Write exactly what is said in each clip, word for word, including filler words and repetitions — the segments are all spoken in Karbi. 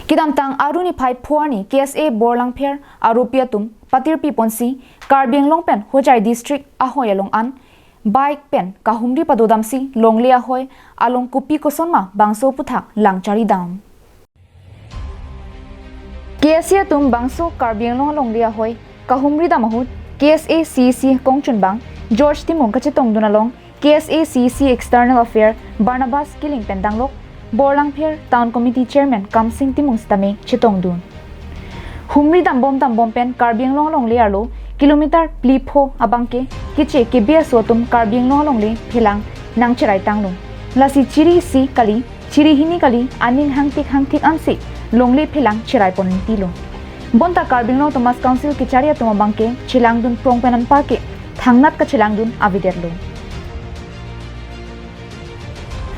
Kedamtang Aru niphai pho arni K S A Borlangpher aropi atum patirpi ponsi Karbi Anglong pen Hojai district ahoi along an bike pen kahumri padodamsi longle ahoi along kopi kosonma bangso aphuthak lang charidam. K S A atum bangso Karbi Anglong alongle ahoi kahumri dam ahut K S A C E C kongchunbang George Timung kachetongdun along K S A C E C External Affair Barnabas Killing pen danglok Borlangpher Town Committee Chairman Kamsing Timung sitame chetongdun. Humri dambom dambom pen Karbi Anglong alongle arlo kilometer phli pho abangke keche kebe aso atum Karbi Anglong alongle phelang nangcherai tanglo. Lasi chiri isi kali, chiri hini kali, aning hangtik hangtik ansi longle phelang cherai pon tilo. Bonta Karbi Anglong Autonomous Council kechari atum abangke chelangdun prong pen anparke thangnat kachelangdun avedetlo.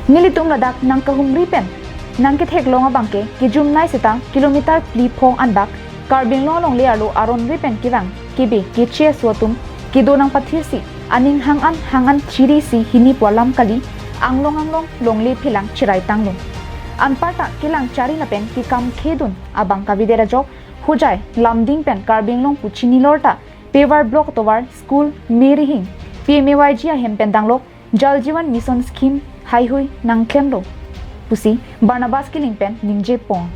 Nelitum ladak nangkahumri pen nangketheklong abangke kejumnei seta kilometer phli pho anbak Karbi Anglong alongle arlo aron ri pen kevang kebe keche aso atum kedo nangpathirsi aning hang an hang an chiri isi hini pu alam kali anglong anglong longle phelang cherai tanglo. Anparta kelang chari lapen kekam khedun abang kavedet ajok Hojai, Lumding pen Karbi Anglong pu chinilor ta phavar block tovar school merihing P M A Y G ahem pen danglok Jal Jeevan Mission Scheme haihui nangklemlo pusi Barnabas Killing pen ningje pon.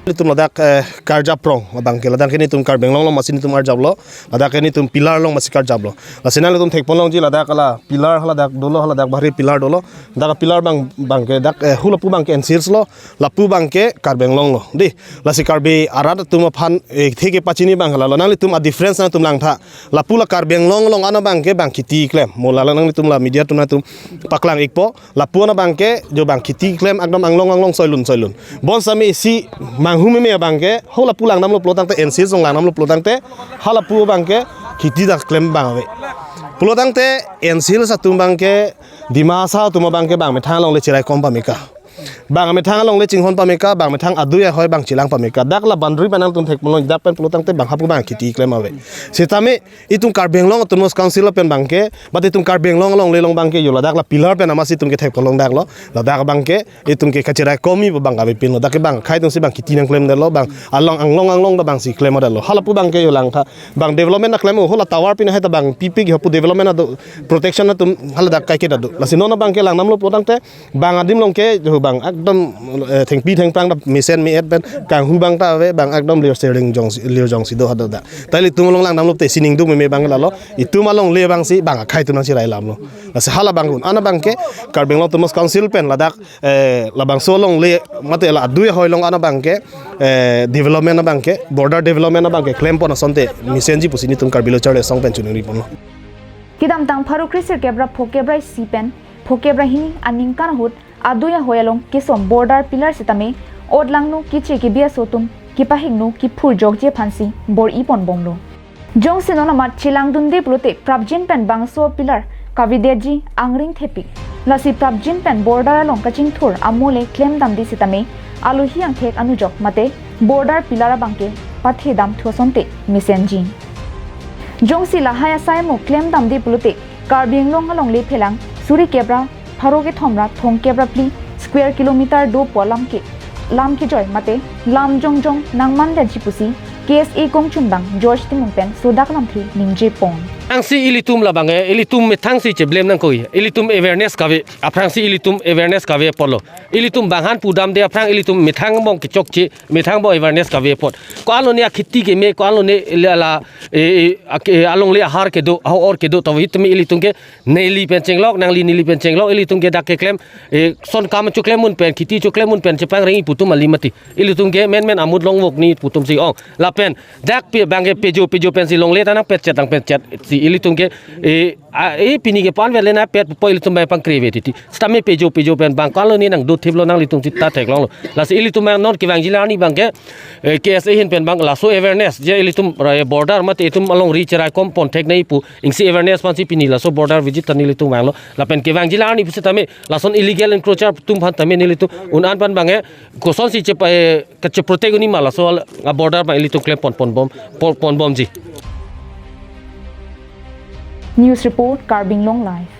Nelitum ladak, eh, karjap prong abangke ladak ke nelitum Karbi Anglong along masi nelitum arjaplo, ladak ke nelitum pillar along masi karjaplo. Lasi nanglitum thekponlongji ladak ala pillar haladak dolo, haladak bahari pillar dolo. Dak pillar abang abangke dak, eh, halapu abangke N C Hills lo, lapu abangke Karbi Anglong lo. Dei, lasi Karbi arat atum aphan, eh, theke pachini abang lalo. Nanglitum a difference nangtum langtha. Lapu la Karbi Anglong along an abangke bang kheti klem. Mo lalo nanglitum la media atum nangtum paklang ikpo. Lapu an abangke jo bang kheti klem ekdom anglong anglong soilun soilun. Bonsitame isi manghu meme abangke halapu langdamlo pulotangte N C Hills along langdamlo pulotangte halapu abangke kheti dak klem abang ave. Pulotangte N C Hills atum abangke Dimasa atum abangke bang methang alongle cherai kom pameka. Bang methang alongle chinghon pameka, bang methang adui ahoi bang chelang pameka. Dak la boundary pen nangtum thekponlong dak pen pulotangte bang hapu bang kheti klem ave. Sitame itum Karbi Anglong Autonomous Council pen abangke, but itum Karbi Anglong alongle along abangke jo ladak la pillar pen amasi itum kethekponlong daklo. Ladak abangke itum ke kacherai komi abang kavepinlo. Dak ke bang akhai atumsi bang kheti nangklemdetlo, bang along anglong anglong ta bangsi klemdetlo. Halapu abangke jo langtha. Bang development nangklem o, hala tower pin hai ta bang pipi ke hapu development ado, protection atum haladak kaiketa do. Lasi non abangke langdamlo pulotangte bang adim along ke jo bang ekdom, eh, thengpi thengphrang ta mesen me-et pen kanghu abang ta ave, bang ekdom lir sering jongsi, lir jongsi do hada da. Ta ilitum along langdamlo te sining duk meme abang lalo. Itum alongle abangsi bang akhai atum nangcherai alamlo. Lasi hala abang un. An abangke Karbi Anglong Autonomous Council pen ladak, eh, labangso alongle mate la adui ahoi along an abangke, eh, development abangke, border development abangke klem pon asonte mesenji pusi nelitum Karbi Lo Charli Asong pen choningri ponlo. Kedamtang pharo kresirkep ra phokep ra isi pen phokep ra hini aningkan ahut adui ahoi along kesom border pillar sitame otlangno keche kebe aso atum kepahingno kephurjokji aphansi bor-i ponbomlo. Jongsi non amat chelangdunde pulote prapjin pen bangso pillar kavedetji angring thepik. Lasi prapjin pen border along kachingthur amo le klemdamde sitame alohi angthek anujok mate border pillar abangke pathedamthu asonte mesenji. Jongsi lahai asai mo klemdamde pulote Karbi Anglong alongle phelang suri kep ra pharo kethom ra thomkep ra phli square kilometer do pu alam ke lam kejoi mate lam jongjong nangmandetji pusi K S A kongchunbang George Timung pen sodak lamthe ningje pon. Aphrangsi ilitum labang e, ilitum methangsi cheblem nangkok, ilitum awareness kave, aphrangsi ilitum awareness kave apotlo. Ilitum bang han pudamde aphrang ilitum methang bong kechokche, methang bong awareness kave apot. Ko-an lone akheti keme, ko-an lone la, la, e, e, ak-, e, alongle ahar kedo, ahor kedo, tavo hitame ilitum ke neli pen chenglok, nangli neli pen chenglok, ilitum ke dak keklem, e, son kam choklem un pen, kheti choklem un pen, chepang ring iputum ali mati. Ilitum ke menmen amut longvok ni iputum si ong. Lapen, dak pe bang ke pejo, pejo pensi longle ta nangpetchet, nangpetchet si ilitum ke, e, a, e, pini ke pan vet le nangpet po ilitum bang pangkre ave titi. Sitame pejo, pejo pen bang ko-an lone nangdothiplo nanglitum sita theklonglo. Lasi ilitum bang non kevangji la arni abangke, e, K S A ahin pen bang laso awareness, je ilitum ra, e, border mate itum alongri cherai kom ponthek nangji pu, isi awareness aphansi pini laso border visit ta nelitum vanglo. Lapen kevangji la arni pusitame, lason illegal encroacher atum aphan tame nelitum un-an pen bang e, kosonsi chepa, e, kacheprotect unji ma laso a border abang ilitum klem pon ponbom, pon, ponbomji. News report, Karbi Anglong Live.